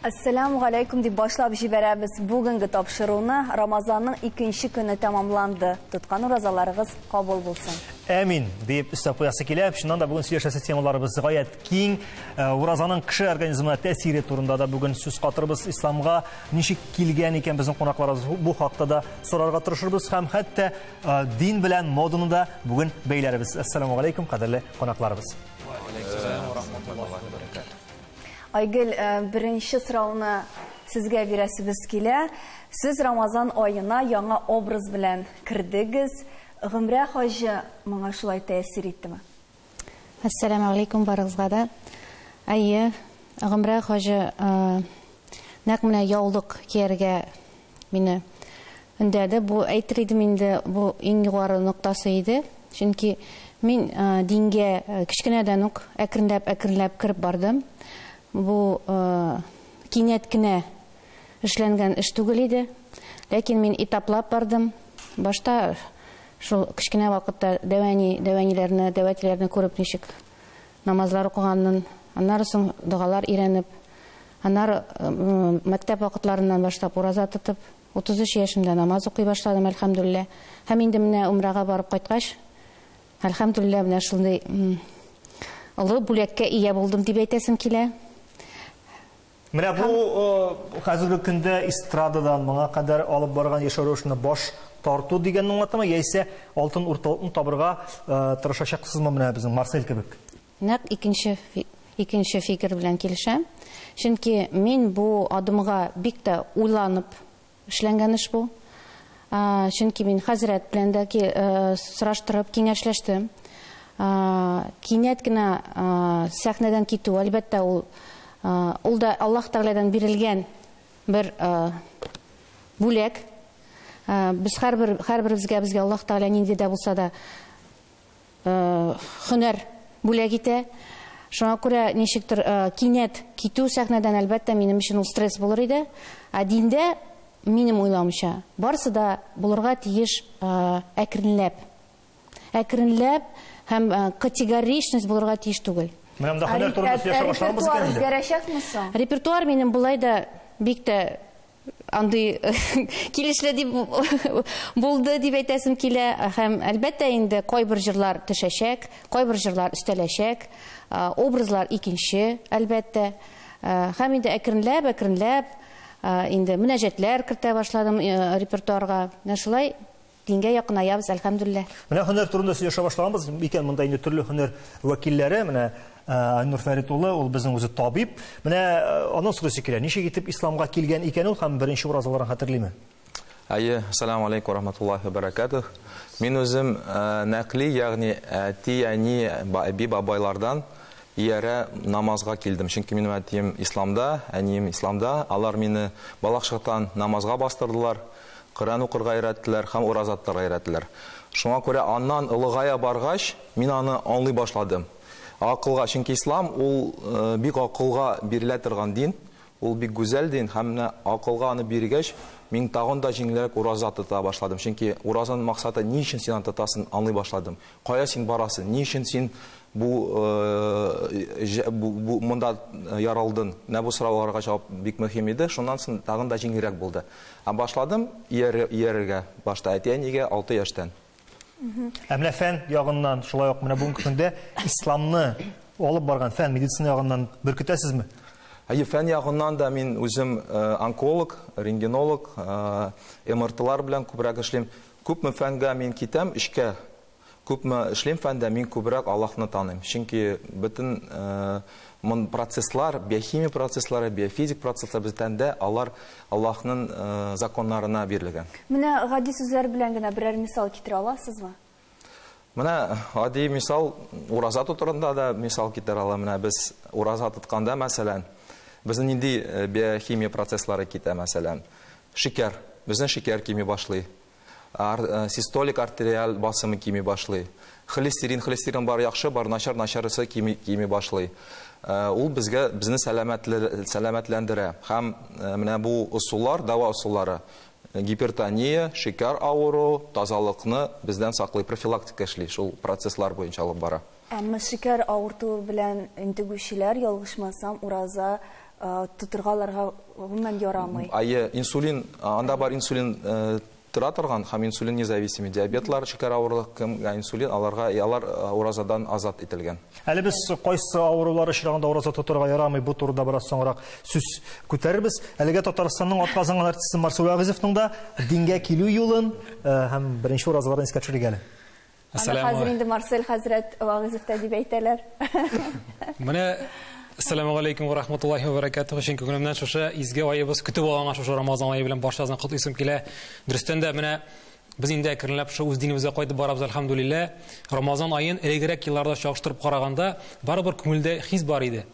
Әссәламү галәйкүм дип башлап җибәрәбез бүгенге тапшыруны. Рамазанның икенче көне тәмамланды. Тоткан уразаларыгыз кабул булсын. Әмин дип өстәп куясы килә. Чыннан да бүген сөйләшәсе темаларыбыз гаять киң. Уразаның кеше организмына тәэсире турында да бүген сүз катырбыз. Исламга ничек килгән икән безнең кунакларыбыз, бу хакта да сорарга тырышырбыз һәм хәтта дин белән моданы да бүген бәйләрбез. Әссәламү галәйкүм, кадерле кунакларыбыз. Айгөл, беренче сорауны сезгә бирәсебез килә. Сез Рамазан аена яңа образ белән кердегез. Гомрә хаҗы моңа шулай тәэсир иттеме? Әссәламү алейкум барыгызга да. Әйе, Гомрә хаҗы нәкъ менә яулык кияргә мине өндәде. Бу әйтер идем инде, бу иң югары ноктасы иде. Чөнки мин дингә кечкенәдән үк әкренләп-әкренләп кереп бардым. Бу кинәт кенә эшләнгән эш түгел иде. Ләкин мин этаплап бардым. Башта шул кечкенә вакытта дәвәниләрне, дәвәтиләрне күреп ничек намазлар укыганын, аннары соң догалар өйрәнеп, аннары мәктәп вакытларыннан башлап ураза тотып, 33 яшемдә намаз укый башладым, әлхәмдүлилләһ. Һәм инде менә умрага барып кайткач, әлхәмдүлилләһ, менә шундый олы бүләккә ия булдым дип әйтәсем килә. Менә бу хәзерге көндә эстрададан моңа кадәр алып барган яшәү рәвешенә баш тарту дигәнне аңлатамы, яисә алтын урталыкны табырга тырышачаксызмы менә безнең Марсель кебек? Нәкъ икенче фикер белән килешәм. Чөнки мин бу адымга бик тә уйланып эшләнгән эш бу. Чөнки мин хәзрәт белән дә сораштырып киңәшләштем. Кинәт кенә сәхнәдән китү, әлбәттә, ул да Аллаһ Тәгаләдән бирелгән бер бүләк. Без һәрберебезгә, безгә Аллаһ Тәгалә нинди дә булса да һөнәр бүләк итә. Шуңа күрә ничектер кинәт китү сәхнәдән, әлбәттә, минем өчен ул стресс булыр иде. Ә диндә, минем уйлавымча, барысы да булырга тиеш әкренләп. Әкренләп һәм категоричность булырга тиеш түгел. Менә монда һөнәр турында сөйләшә башлаганбыз икән инде. Репертуар үзгәрәчәкме соң? Репертуар минем болай да бик тә андый килешле дип булды дип әйтәсем килә. Һәм әлбәттә инде кайбер җырлар төшәчәк, кайбер җырлар өстәләчәк, образлар икенче, әлбәттә. Һәм инде әкренләп, әкренләп инде мөнәҗәтләр кертә башладым репертуарга. Менә шулай дингә якынаябыз, әлхәмдүлилләһ. Менә һөнәр турында сөйләшә башлаганбыз икән, монда инде төрле һөнәр вәкилләре, менә Айнур Фәрит улы, ул безнең үзе табиб. Менә аннан сорыйсы килә, ничек итеп исламга килгән икән ул һәм беренче уразаларын хәтерлиме? Әйе, ассаламу алейкум ва рахматуллахи ва баракатух. Мин үзем нәкли, ягъни әти, әни, әби, бабайлардан иярә намазга килдем. Чөнки минем әтием исламда, әнием исламда. Алар мине балакчыктан намазга бастырдылар, Коръән укырга өйрәттеләр һәм ураза тотарга өйрәттеләр. Шуңа күрә аннан олыгая баргач, мин аны аңлый башладым. Акылга, чөнки ислам ул бик акылга бирелә торган дин, ул бик гүзәл дин, һәм менә акылга аны биргәч, мин тагын да җиңелрәк ураза тота башладым. Чөнки уразаның максаты ни өчен син аны тотасың, аңлый башладым. Кая син барасың, ни өчен син бу монда яралдың? Менә бу сорауларга җавап бик мөһим иде. Шуннан соң тагын да җиңелрәк булды. Ә башладым иярергә башта әти-әнигә 6 яшьтән. Ә менә фән ягыннан, шулай ук менә бүгенге көндә исламны алып барган фән, медицина ягыннан беркетәсезме? Әйе, фән ягыннан да мин үзем онколог, рентгенолог, МРТлар белән күбрәк эшлим. Күпме фәнгә мин китәм, эшкә күпме эшлим фәндә, мин күбрәк Аллаһны таныйм. Чөнки бөтен мон процесслар, биохимия процесслары, биофизик процесслар бездә тәндә, алар Аллаһның законнарына бирелгән. Менә гади сүзләр белән генә берәр мисал китерә аласызмы? Менә гади мисал, ураза тотырында да мисал китерә алам. Менә без ураза тотканда, мәсәлән, безнең нинди биохимия процесслары китә, мәсәлән, шикәр, безнең шикәр кими башлый. Систолик артериаль басымы кими башлый. Холестерин, холестерин бар яхшы, бар начар, начарысы кими башлый. Ул безне сәламәтләндерә. Һәм менә бу ысуллар, дәва ысуллары, гипертония, шикәр авыру, тазалыкны бездән саклый, профилактика эшли, шул процесслар буенча алып бара. Әмма шикәр авыртуы белән интегүчеләр, ялгышмасам, ураза тотырга аларга гомумән ярамый. Әйе, инсулин, анда бар инсулин тора торган һәм инсулин независимый диабетлар, шикәр авырлык, кемгә инсулин, аларга алар уразадан азат ителгән. Әле без кайсы авырулар очрагында ураза тотырга ярамый, бу турыда бераз соңрак сүз күтәрербез. Әлегә Татарстанның атказанган артисты Марсель Вәгыйзовның да дингә килү юлын һәм беренче уразаларын искә төшерик әле. Аны хәзер инде Марсель хәзрәт Вәгыйзов та дип әйтәләр. Менә Ассаламу алейкум ва рахматуллахи ва баракатуһ. Чөнки күңелемнән шушы изге айыбыз көтеп алынган шушы Рамазан ае белән барчагызны котлыйсым килә. Дөрестән дә менә без инде әкренләп шушы үз динебезгә кайтып барабыз, әлхәмдүлилләһ. Рамазан аен элегрәк елларда чагыштырып караганда, барыбер күңелдә хис бар иде.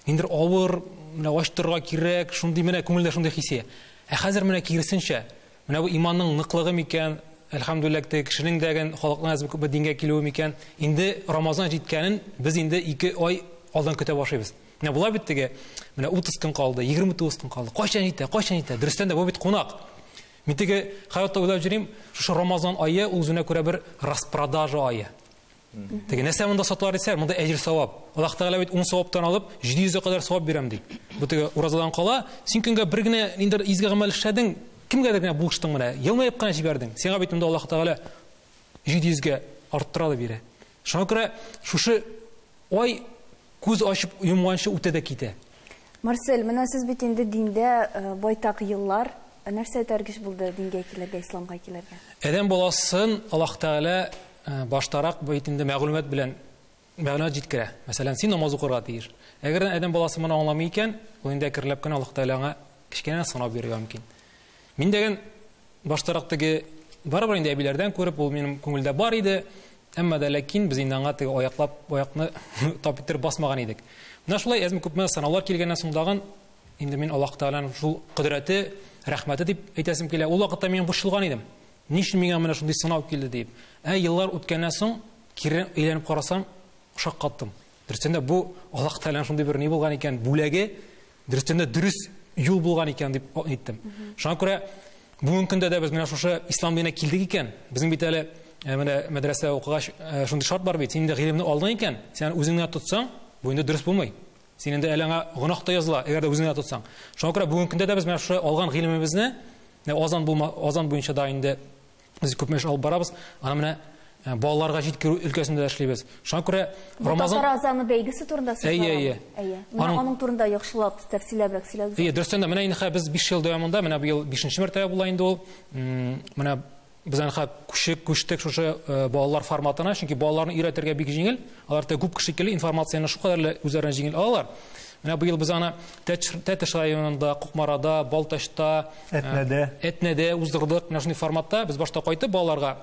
Ниндидер авыр, менә ач торырга кирәк, шундый менә күңелдә шундый хис. Ә хәзер менә киресенчә, менә бу иманның ныклыгы микән, әлхәмдүлилләһ, теге кешенең дәген халыкның әзме күпме дингә килүе микән? Инде Рамазан җиткәнен без инде 2 ай алдан көтә башлыйбыз. Менә була бит теге, менә 30 көн калды, 29 көн калды. Кайчан җитә, кайчан җитә? Дөрестән дә бу бит кунак. Мин теге хәятта уйлап йөрим, шушы Рамазан ае ул үзенә күрә бер распродажа ае. Теге нәрсә монда сатылар дисәр, монда әҗер савап. Аллаһ Тәгалә бит 10 саваптан алып 700 кадәр савап бирәм ди. Бу теге уразадан кала, син көнгә бер генә ниндидер изге гамәл эшләдең, кемгәдер генә булыштың менә, елмаеп кына җибәрдең. Сиңа бит монда Аллаһ Тәгалә 700гә арттыра да бирә. Шуңа күрә шушы ай күз ачып йомганчы үтә дә китә. Марсель, менә сез бит инде диндә байтак еллар, нәрсә этәргеч булды дингә килергә, исламга килергә? Адәм баласын Аллаһ Тәгалә баштарак бит инде мәгълүмат белән мәгълүмат җиткерә. Мәсәлән, син намаз укырга тиеш. Әгәр адәм баласы моны аңламый икән, ул инде әкренләп кенә Аллаһ Тәгалә аңа кечкенә сынау бирергә мөмкин. Мин дигән баштарак теге барыбер инде әбиләрдән күреп, ул минем күңелдә бар иде. Әмма дә ләкин без инде аңа теге аяклап, аякны тап иттереп басмаган идек. Менә шулай әзме күпме сынаулар килгәннән соң тагын инде мин Аллаһ Тәгаләнең шул кодрәте, рәхмәте дип әйтәсем килә. Ул вакытта мин борчылган идем. Ни өчен миңа менә шундый сынау килде дип. Ә еллар үткәннән соң кире әйләнеп карасам, шаккаттым. Дөрестән дә бу Аллаһ Тәгаләнең шундый бер ни булган икән, бүләге, дөрестән дә дөрес юл булган икән дип әйттем. Шуңа күрә бүгенге көндә дә без менә шушы ислам диненә килдек икән, безнең бит әле менә мәдрәсә укыгач шундый шарт бар бит, син инде гыйлемне алдың икән, син үзеңне тотсаң, бу инде дөрес булмый. Син инде әле аңа гөнаһ та языла, әгәр дә үзеңне тотсаң. Шуңа күрә бүгенге көндә дә без менә шушы алган гыйлемебезне, азан булма, азан буенча да инде без күпме эш алып барабыз, аны менә балаларга җиткерү өлкәсендә дә эшлибез. Шуңа күрә Рамазан Татар азаны бәйгесе турында сүз бара. Әйе, әйе. Менә аның турында яхшылап, тәфсилләбрәк сөйләгез. Әйе, дөрестән дә менә инде без 5 ел дәвамында, менә быел 5нче мәртәбә була инде ул. Менә без аны күчтек шушы балалар форматына, чөнки балаларны өйрәтергә бик җиңел. Алар да күп кеше килә, информацияне шулкадәрле үзләренә җиңел алалар. Менә быел без аны Тәтеш районында, Кукмарада, Балтачта, Әтнәдә уздырдык. Менә шундый форматта без башта кайтып балаларга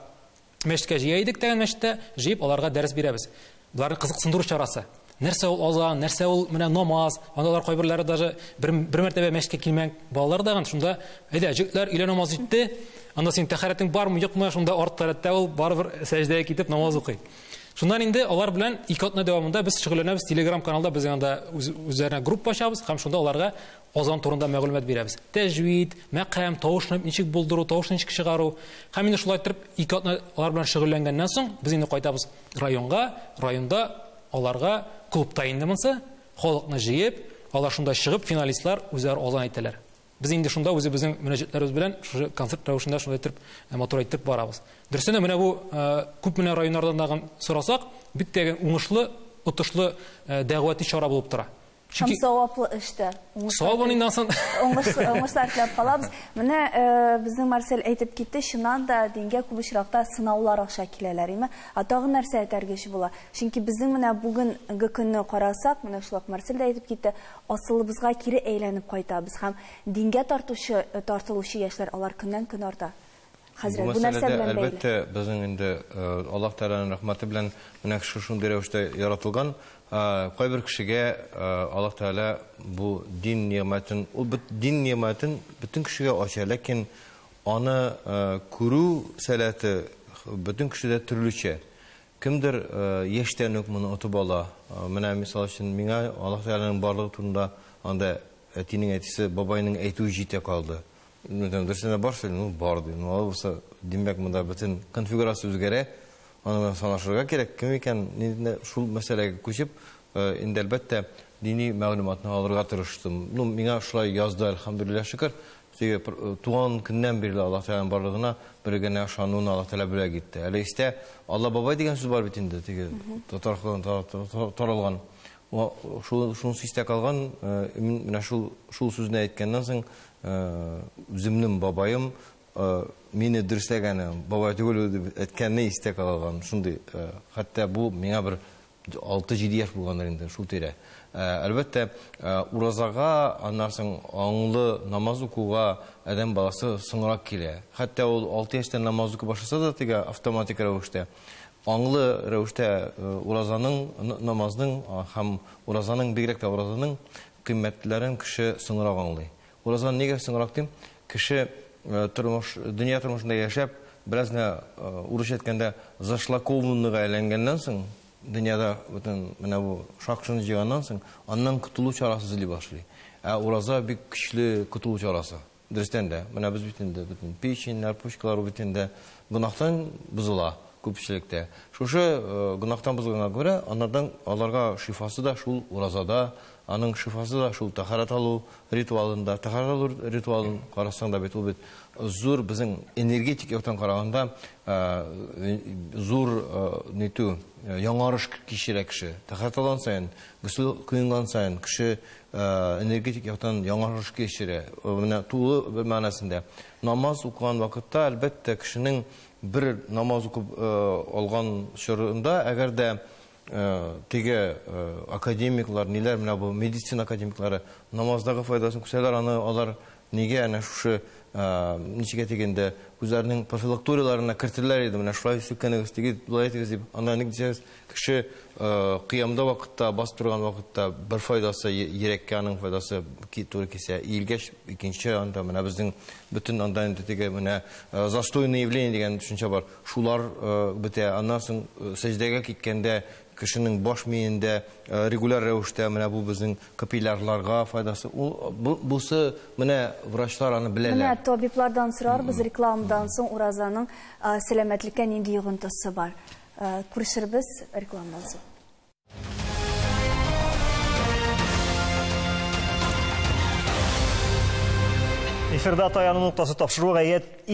мәчеткә җыя идек дигән мәчеттә, җыеп аларга дәрес бирәбез. Буларны кызыксындыру чарасы. Нәрсә ул азан, нәрсә ул менә намаз, анда алар кайберләре даже бер мәртәбә мәчеткә килмәгән балалар да шунда, әйдә, җегетләр, өйлә намаз җитте, анда синең тәһарәтең бармы, юкмы, шунда арт тәрәттә ул барыбер сәҗдәгә китеп намаз укый. Шуннан инде алар белән ике атна дәвамында без шөгыльләнәбез, Telegram каналда без анда үзләренә группа ачабыз һәм шунда аларга азан турында мәгълүмат бирәбез. Тәҗвид, мәкам, тавышны ничек булдыру, тавышны ничек чыгару. Һәм инде шулай итеп ике атна алар белән шөгыльләнгәннән соң без инде кайтабыз районга, районда аларга клубта инде монсы халыкны җыеп, алар шунда чыгып финалистлар үзләре азан әйтәләр. Без инде шунда үзебезнең мөнәҗәтләребез белән шушы концерт рәвешендә шулай итеп матур итеп барабыз. Дөресен менә бу күп менә районнардан дагы сорасак, бик тә уңышлы, отышлы дәгъвати чара булып тора. Чөнки саваплы эштә. Савабын инде ансын. Уңышлар теләп калабыз. Менә безнең Марсель әйтеп китте, чыннан да дингә күп очракта сынаулар аша киләләр, име? Ә тагын нәрсә этәргеч була? Чөнки безнең менә бүгенге көнне карасак, менә шул ук Марсель дә әйтеп китте, асылыбызга кире әйләнеп кайтабыз һәм дингә тартылучы яшьләр алар көннән-көн арта. Хәзрәт, бу нәрсә белән бәйле? Әлбәттә, безнең инде Аллаһ Тәгаләнең рәхмәте белән менә шушындый рәвештә яратылган. Кайбер кешегә Аллаһ Тәгалә бу дин нигъмәтен, ул дин нигъмәтен бөтен кешегә ача, ләкин аны күрү сәләте бөтен кешедә төрлечә. Кемдер яшьтән үк моны отып ала. Менә мисал өчен миңа Аллаһ Тәгаләнең барлыгы турында анда әтинең әтисе, бабайның әйтүе җитә калды. Дөресенә бар сөйлим, ну бар ди. Ну алай булса, димәк, монда бөтен конфигурация үзгәрә. Аны белән санашырга кирәк. Кем икән, шул мәсьәләгә күчеп, инде әлбәттә, дини мәгълүматны алырга тырыштым. Ну, миңа шулай язды, әлхәмдүлилләһ, шөкер. Теге туган көннән бирле Аллаһ Тәгаләнең барлыгына бер генә ышануны Аллаһ Тәгалә бүләк итте. Әле истә Алла бабай дигән сүз бар бит инде, теге татар халкында таралган. Шунысы истә калган, менә шул сүзне әйткәннән соң, үземнең бабаем мине дөресләгәне, бабай түгел дип әйткәнне истә калган. Шундый, хәтта бу миңа бер 6-7 яшь булгандыр инде, шул тирә. Әлбәттә, уразага, аннан соң аңлы намаз укуга адәм баласы соңрак килә. Хәтта ул 6 яшьтән намаз укып башласа да, теге автоматик рәвештә, аңлы рәвештә уразаның, намазның һәм уразаның, бигрәк тә уразаның кыйммәтләрен кеше соңрак аңлый. Уразаны нигә соңрак дим? Кеше тормыш, дөнья тормышында яшәп, бераз гына урысча әйткәндә зашлакованныйга әйләнгәннән соң, дөньяда бөтен менә бу шакшыны җыйганнан соң, аннан котылу чарасы эзли башлый. Ә ураза бик көчле котылу чарасы. Дөрестән дә, менә без бит инде бөтен печеньләр, пушкалар бит инде гөнаһтан бозыла күпчелектә. Шушы гөнаһтан бозылганга күрә, анардан аларга шифасы да шул уразада, аның шифасы да шул тәһарәт алу ритуалында. Тәһарәт алу ритуалын карасаң да бит ул бит зур безнең энергетик яктан караганда зур нитү, яңарыш кичерә кеше. Тәһарәт алган саен, госел кыйнган саен кеше энергетик яктан яңарыш кичерә. Менә тулы бер мәгънәсендә. Намаз укыган вакытта, әлбәттә, кешенең бер намаз укып алган чорында, әгәр дә теге академиклар, ниләр, менә бу медицина академиклары намаздагы файдасын күрсәләр, аны алар нигә әнә шушы ничек әйтик инде, үзләренең профилакторияларына кертерләр иде, менә шулай сүккәнегез, теге болай әйтегез дип. Анда ник дисәгез, кеше кыямда вакытта, басып торган вакытта бер файдасы, йөрәккә аның файдасы туры килсә, иелгәч икенче, анда менә безнең бөтен анда инде теге менә застойное явление дигән төшенчә бар, шулар бетә. Аннан соң сәҗдәгә киткәндә кешенең баш миендә регуляр рәвештә менә бу безнең капиллярларга файдасы. Ул бусы менә врачлар аны беләләр. Менә табиблардан сорарбыз рекламадан соң уразаның сәламәтлеккә нинди йогынтысы бар. Күрешербез рекламадан соң. Эфирда таяну ноктасы тапшыру гаять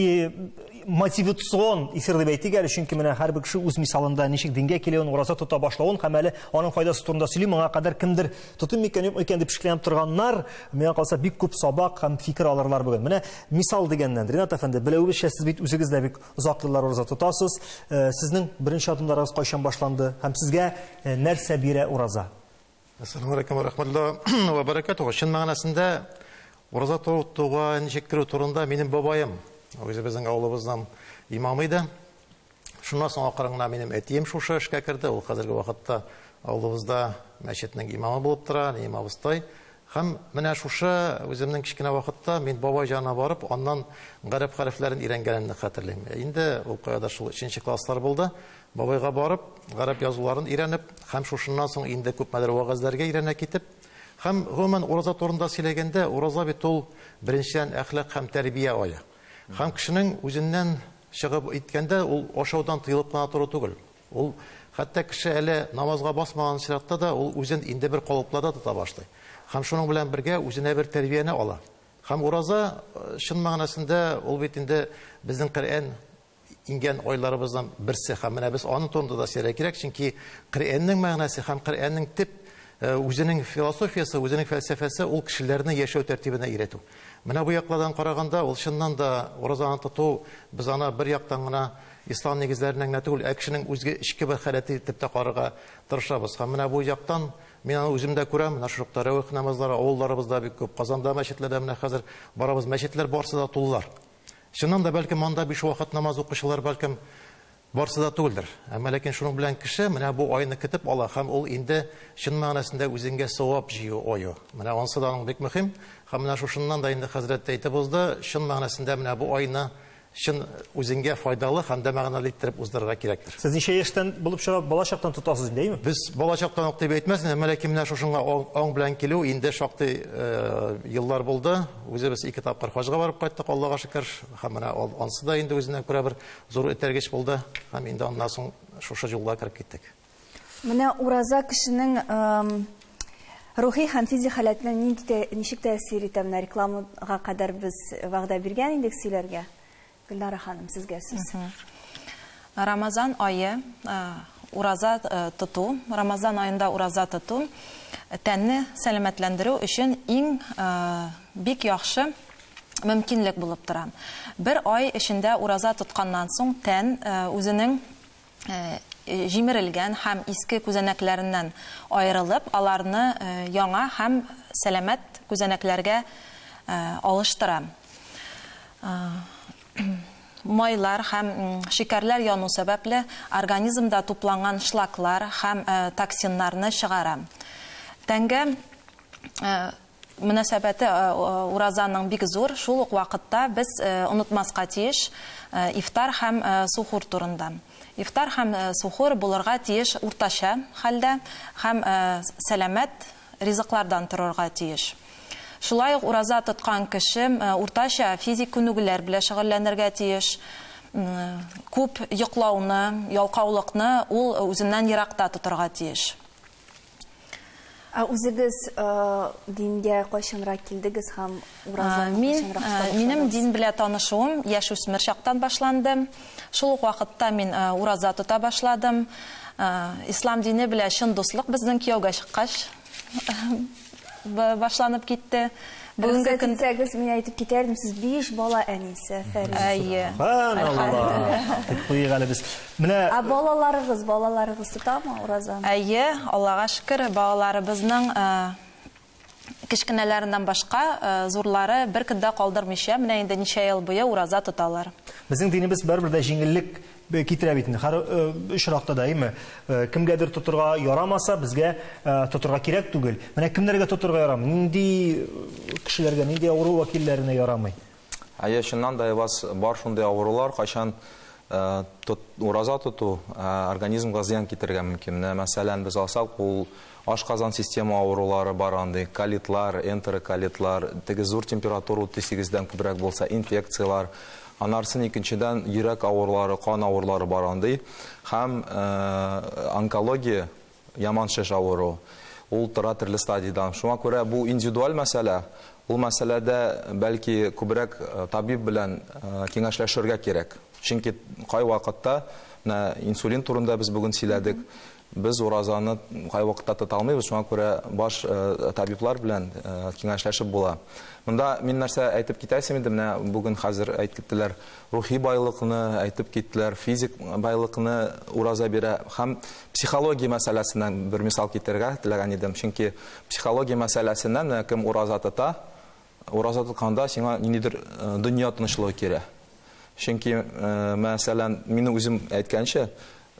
мотивацион эфир дип әйтик әле, чөнки менә һәрбер кеше үз мисалында ничек дингә килүен, ураза тота башлавын һәм әле аның файдасы турында сөйли. Моңа кадәр кемдер тотым микән, юк микән дип шикләнеп торганнар, миңа калса, бик күп сабак һәм фикер алырлар бүген. Менә мисал дигәннән, Ринат әфәнде, белүебезчә, сез бит үзегез дә бик озак еллар ураза тотасыз. Сезнең беренче адымнарыгыз кайчан башланды һәм сезгә нәрсә бирә ураза? Ассаламу алейкум ва рахматуллахи ва баракатуһ. Чын мәгънәсендә ураза тотуга ничек керү турында минем бабаем, үзебезнең авылыбыздан имам иде. Шуннан соң акрын гына минем әтием шушы эшкә керде. Ул хәзерге вакытта авылыбызда мәчетнең имамы булып тора, имам абыстай. Һәм менә шушы үземнең кечкенә вакытта мин бабай янына барып, аннан гарәп хәрефләрен өйрәнгәнемне хәтерлим. Инде ул кайда шул 3нче класслар булды. Бабайга барып, гарәп язуларын өйрәнеп, һәм шушыннан соң инде күпмедер вәгазьләргә өйрәнә китеп, һәм гомумән ураза турында сөйләгәндә, ураза бит ул беренчедән әхлак һәм тәрбия ае. Һәм кешенең үзеннән чыгып әйткәндә, ул ашаудан тыелып кына тору түгел. Ул хәтта кеше әле намазга басмаган чиратта да ул үзен инде бер калыпларда тота башлый. Һәм шуның белән бергә үзенә бер тәрбияне ала. Һәм ураза чын мәгънәсендә ул бит инде безнең Коръән иңгән айларыбыздан берсе. Һәм менә без аның турында да сөйләргә кирәк, чөнки Коръәннең мәгънәсе һәм Коръәннең төп үзенең философиясе, үзенең фәлсәфәсе ул кешеләрне яшәү тәртибенә өйрәтү. Менә бу яклардан караганда, ул чыннан да уразаны тоту без аны бер яктан гына ислам нигезләреннән генә түгел, ә кешенең үзге эчке бер халәте итеп тә карарга тырышабыз. Һәм менә бу яктан мин аны үзем дә күрәм, менә шул тәравих намазлары авылларыбызда бик күп, Казанда мәчетләрдә менә хәзер барабыз, мәчетләр барсы да тулылар. Чыннан да бәлкем анда 5 вакыт намаз укучылар бәлкем барсы да түгелдер. Әмма ләкин шуның белән кеше менә бу айны көтеп ала һәм ул инде чын мәгънәсендә үзеңгә савап җыю ае. Менә ансы да аның бик мөһим. Һәм менә шушыннан да инде хәзрәт әйтеп узды, чын мәгънәсендә менә бу айны чын үзеңгә файдалы һәм дә мәгънәле иттереп уздырырга кирәктер. Сез ничә яшьтән булып чыга, бала чактан тотасыз инде, әйеме? Без бала чактан ук дип әйтмәсен, әмма ләкин менә шушыңа аң белән килү инде шактый еллар булды. Үзебез 2 тапкыр хаҗга барып кайттык, Аллага шөкер. Һәм менә ансы да инде үзенә күрә бер зур этәргеч булды. Һәм инде аннан соң шушы юлга кереп киттек. Менә ураза кешенең Рухи һәм физик халәтенә ничек тәэсир итә? Менә рекламага кадәр без вәгъдә биргән идек сөйләргә. Гөлнара ханым, сезгә сүз. Рамазан ае ураза тоту, Рамазан аенда ураза тоту тәнне сәламәтләндерү өчен иң бик яхшы мөмкинлек булып тора. Бер ай эчендә ураза тотканнан соң тән үзенең җимерелгән һәм иске күзәнәкләреннән аерылып, аларны яңа һәм сәламәт күзәнәкләргә алыштыра. Майлар һәм шикәрләр яну сәбәпле организмда тупланган шлаклар һәм токсиннарны чыгара. Тәнгә мөнәсәбәте уразаның бик зур, шул ук вакытта без онытмаска тиеш ифтар һәм сухур турында. Ифтар һәм сухур булырга тиеш уртача хәлдә һәм сәламәт ризыклардан торырга тиеш. Шулай ук ураза тоткан кеше уртача физик күнегүләр белән шөгыльләнергә тиеш. Күп йоклауны, ялкаулыкны ул үзеннән еракта тотарга тиеш. Ә үзегез дингә кайчанрак килдегез һәм уразаны кайчанрак тота башладыгыз? Минем дин белән танышуым яшүсмер чактан башланды. Шул ук вакытта мин ураза тота башладым. Ислам дине белән чын дуслык безнең кияүгә чыккач башланып китте. Бүгенге Рөхсәт көн итсәгез, мин әйтеп китәр идем, сез 5 бала әнисе, афәрин. Әйе. Субханаллаһ. Дип куйыйк әле без. Менә Ә балаларыгыз тотамы уразаны? Әйе, Аллага шөкер, балаларыбызның кечкенәләреннән башка зурлары бер көндә калдырмыйча, менә инде ничә ел буе ураза тоталар. Безнең динебез барыбер дә җиңеллек китерә бит инде. Һәр очракта да, әйме? Кемгәдер тотырга ярамаса, безгә тотырга кирәк түгел. Менә кемнәргә тотырга ярамый? Нинди кешеләргә, нинди авыру вәкилләренә ярамый? Әйе, чыннан да, Ивас, бар шундый авырулар, кайчан ураза тоту организмга зыян китерергә мөмкин. Менә, мәсәлән, без алсак, ул ашказан система авырулары бар андый, колитлар, энтероколитлар, теге зур температура 38-дән күбрәк булса, инфекциялар. Анарсын икенчедән йөрәк авырулары, кан авырулары бар андый. Һәм онкология, яман шеш авыру, ул тора төрле стадиядан. Шуңа күрә бу индивидуаль мәсьәлә. Ул мәсьәләдә бәлки күбрәк табиб белән киңәшләшергә кирәк. Чөнки кай вакытта, менә инсулин турында без бүген сөйләдек, без уразаны кай вакытта тота алмыйбыз, шуңа күрә баш табиблар белән киңәшләшеп була. Монда мин нәрсә әйтеп китәсем инде, менә бүген хәзер әйтеп киттеләр, рухи байлыкны әйтеп киттеләр, физик байлыкны ураза бирә һәм психология мәсьәләсеннән бер мисал китерергә теләгән идем. Чөнки психология мәсьәләсеннән менә кем ураза тота, ураза тотканда сиңа ниндидер дөнья тынычлыгы кирәк. Чөнки, мәсәлән, мин үзем әйткәнчә,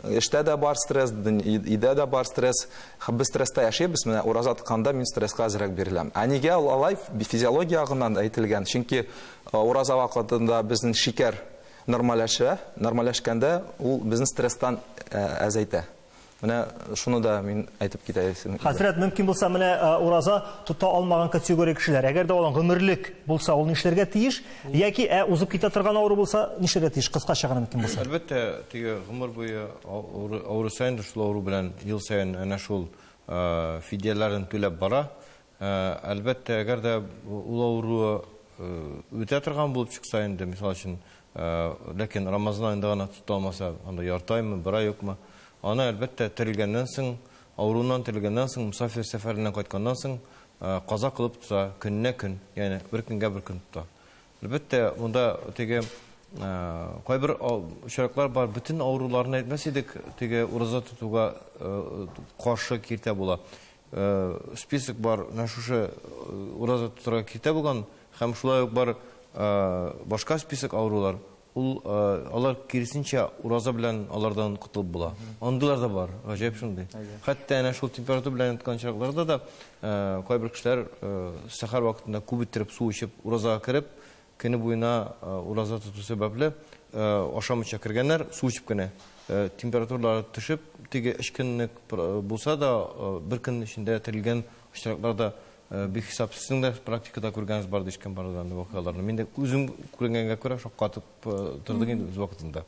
эштә дә бар стресс, өйдә дә бар стресс. Без стресста яшибез, менә ураза тотканда мин стресска әзрәк биреләм. Ә нигә ул алай физиология ягыннан әйтелгән? Чөнки ураза вакытында безнең шикәр нормальләшә, нормальләшкәндә ул безне стресстан әзәйтә. Менә шуны да мин әйтеп китәсем. Хәзрәт, мөмкин булса, менә ураза тота алмаган категория кешеләр, әгәр дә алар гомерлек булса, ул нишләргә тиеш? Яки узып китә торган авыру булса, нишләргә тиеш? Кыскача гына мөмкин булса. Әлбәттә, теге гомер буе авыру саен, шул авыру белән ел саен әнә шул фидияләрен түләп бара. Әлбәттә, әгәр дә ул авыруы үтә торган булып чыкса инде, мисал өчен, ләкин Рамазан аенда гына тота алмаса, анда ярты аймы, бер ай юкмы? Аны әлбәттә терелгәннән соң, авыруыннан терелгәннән соң, мусафир сәфәреннән кайтканнан соң, каза кылып тота, көненә көн, ягъни бер көнгә бер көн тота. Әлбәттә, монда теге кайбер очраклар бар, бөтен авыруларны әйтмәс идек, теге ураза тотуга каршы киртә була. Список бар, менә шушы ураза тотарга киртә булган, һәм шулай ук бар башка список авырулар. Ул алар киресенчә ураза белән алардан котылып була. Андыйлар да бар, гаҗәп шундый. Хәтта әнә шул температура белән яткан чакларда да кайбер кешеләр сәхәр вакытында күп иттереп су эчеп уразага кереп, көне буена ураза тоту сәбәпле ашамыйча кергәннәр, су эчеп кенә. Температуралары төшеп, теге өч көнлек булса да, бер көн эчендә терелгән очракларда бик хисап. Сезнең дә практикада күргәнегез бар дишкән бар анда вакыйгаларны. Мин дә үзем күргәнгә күрә шаккатып тордым инде үз вакытында.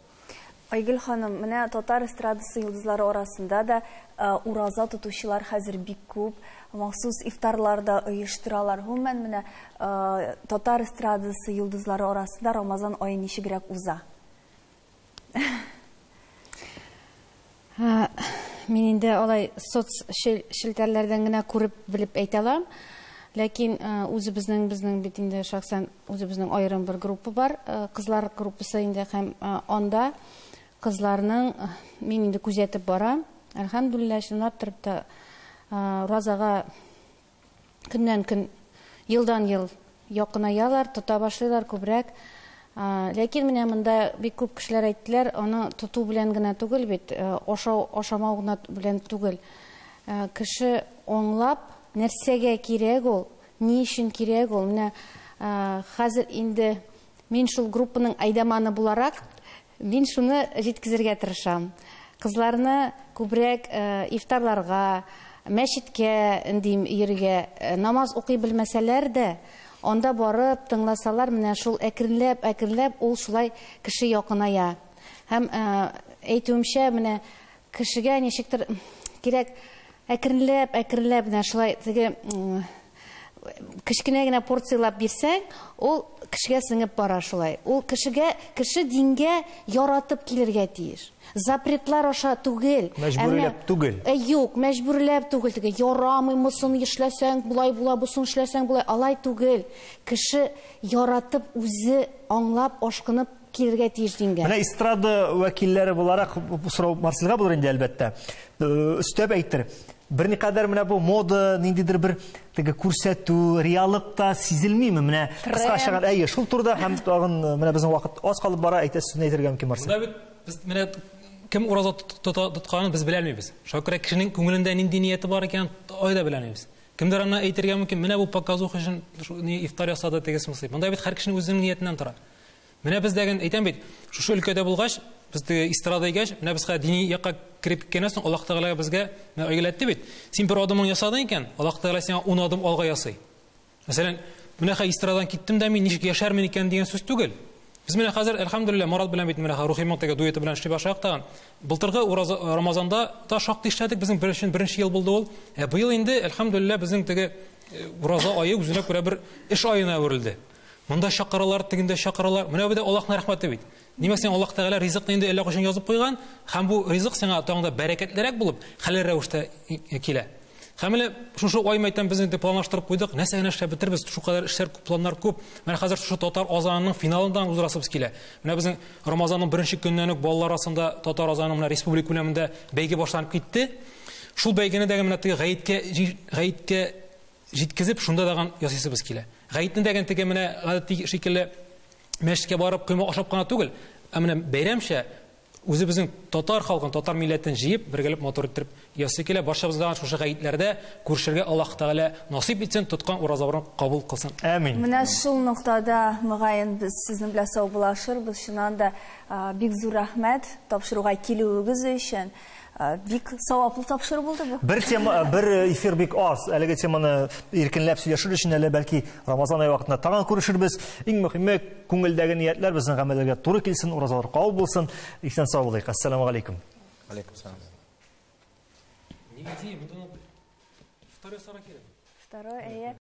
Айгөл ханым, менә татар эстрадасы йолдызлары арасында да ураза тотучылар хәзер бик күп, махсус ифтарлар да оештыралар. Гомумән, менә татар эстрадасы йолдызлары арасында Рамазан ае ничегрәк уза? Мин инде алай соц челтәрләрдән генә күреп белеп әйтә алам. Ләкин үзебезнең, безнең бит инде шәхсән үзебезнең аерым бер группа бар, кызлар группасы инде, һәм анда кызларның мин инде күзәтеп барам. Әлхәмдүлилләһ, чынлап торып та уразага көннән-көн, елдан-ел якынаялар, тота башлыйлар күбрәк. Ләкин менә монда бик күп кешеләр әйттеләр, аны тоту белән генә түгел бит, ашау, ашамау гына белән түгел. Кеше аңлап, нәрсәгә кирәк ул, ни өчен кирәк ул. Менә хәзер инде мин шул группаның әйдаманы буларак, мин шуны җиткезергә тырышам. Кызларны күбрәк ифтарларга, мәчеткә өндим йөрергә, намаз укый белмәсәләр дә, анда барып тыңласалар, менә шул әкренләп, әкренләп ул шулай кеше якыная. Һәм әйтүемчә, менә кешегә ничектер кирәк әкренләп, әкренләп менә шулай теге кечкенә генә порциялап бирсәң, ул кешегә сеңеп бара шулай. Ул кешегә, кеше дингә яратып килергә тиеш. Запретлар аша түгел. Мәҗбүрләп түгел. Юк, мәҗбүрләп түгел. Теге ярамый, мосын эшләсәң, болай була, бусын эшләсәң, болай, алай түгел. Кеше яратып, үзе аңлап, ашкынып килергә тиеш дингә. Менә эстрада вәкилләре буларак, бу сорау Марсельгә булыр инде, әлбәттә. Өстәп әйтер. Берникадәр менә бу мода, ниндидер бер теге күрсәтү, реаллык та сизелмиме? Менә кыскача гына, әйе, шул турыда һәм тагын менә безнең вакыт аз калып бара, әйтәсе сүзне әйтергә мөмкин, Марсель. Монда бит без менә кем ураза тотканын без беләлмибез. Шуңа күрә кешенең күңелендә нинди нияте бар икәнен ай да беләлмибез. Кемдер аны әйтергә мөмкин, менә бу показуха өчен ни ифтар ясады тегесе мысы. Монда бит һәр кешенең үзенең ниятеннән тора. Менә без дәген әйтәм бит, шушы өлкәдә булгач, без теге эстрада икәч, менә без хәзер дини якка кереп киткәннән соң Аллаһ Тәгалә безгә менә әйгеләтте бит. Син бер адымың ясадың икән, Аллаһ Тәгалә сиңа 10 адым алга ясый. Мәсәлән, менә хәзер эстрададан киттем дә мин ничек яшәрмен икән дигән сүз түгел. Без менә хәзер, әлхәмдүлилләһ, Марат белән бит менә Рухи моң теге дуэты белән эшли башладык тагын. Былтыргы ураза Рамазанда та шактый эшләдек, безнең беренче беренче ел булды ул. Ә быел инде, әлхәмдүлилләһ, безнең теге ураза ае үзенә күрә бер эш аена әверелде. Монда чакыралар, тегендә чакыралар. Менә бу да Аллаһның рәхмәте бит. Димәк, сиңа Аллаһ Тәгалә ризыкны инде әллә кайчан язып куйган, һәм бу ризык сиңа тагын да бәрәкәтлерәк булып, хәләл рәвештә килә. Һәм әле шушы ай мәйтәм без инде планлаштырып куйдык, нәрсә генә эшләп бетербез, шул кадәр эшләр күп, планнар күп. Менә хәзер шушы татар азанының финалын да уздырасыбыз килә. Менә безнең Рамазанның беренче көненнән үк балалар арасында татар азанының менә республика күләмендә бәйге башланып китте. Шул бәйгене дә менә теге гаеткә гаеткә җиткезеп, шунда даган ясыйсыбыз килә. Гаетне дәген теге менә гадәти шикелле мәчеткә барып коймак ашап кына түгел, ә менә бәйрәмчә үзебезнең татар халкын, татар милләтен җыеп, бергәләп матур иттереп ясый килә. Барчабызга шушы гаетләрдә күрешергә Аллаһ Тәгалә насыйп итсен, тоткан уразаларын кабул кылсын. Амин. Менә шул ноктада мөгаен без сезнең белән саубуллашырбыз. Чыннан да бик зур рәхмәт тапшыруга килүегез өчен. Бик саваплы тапшыру булды бу. Бер тема, бер эфир бик аз. Әлеге теманы иркенләп сөйләшер өчен әле бәлки Рамазан ае вакытында тагын күрешербез. Иң мөһиме күңелдәге ниятләр безнең гамәлләргә туры килсен, уразалар кабул булсын. Исән сау булыйк. Ассаламу алейкум. Алейкум салам. Нигә тием? Второй сорок кирәк. Второй, әйе.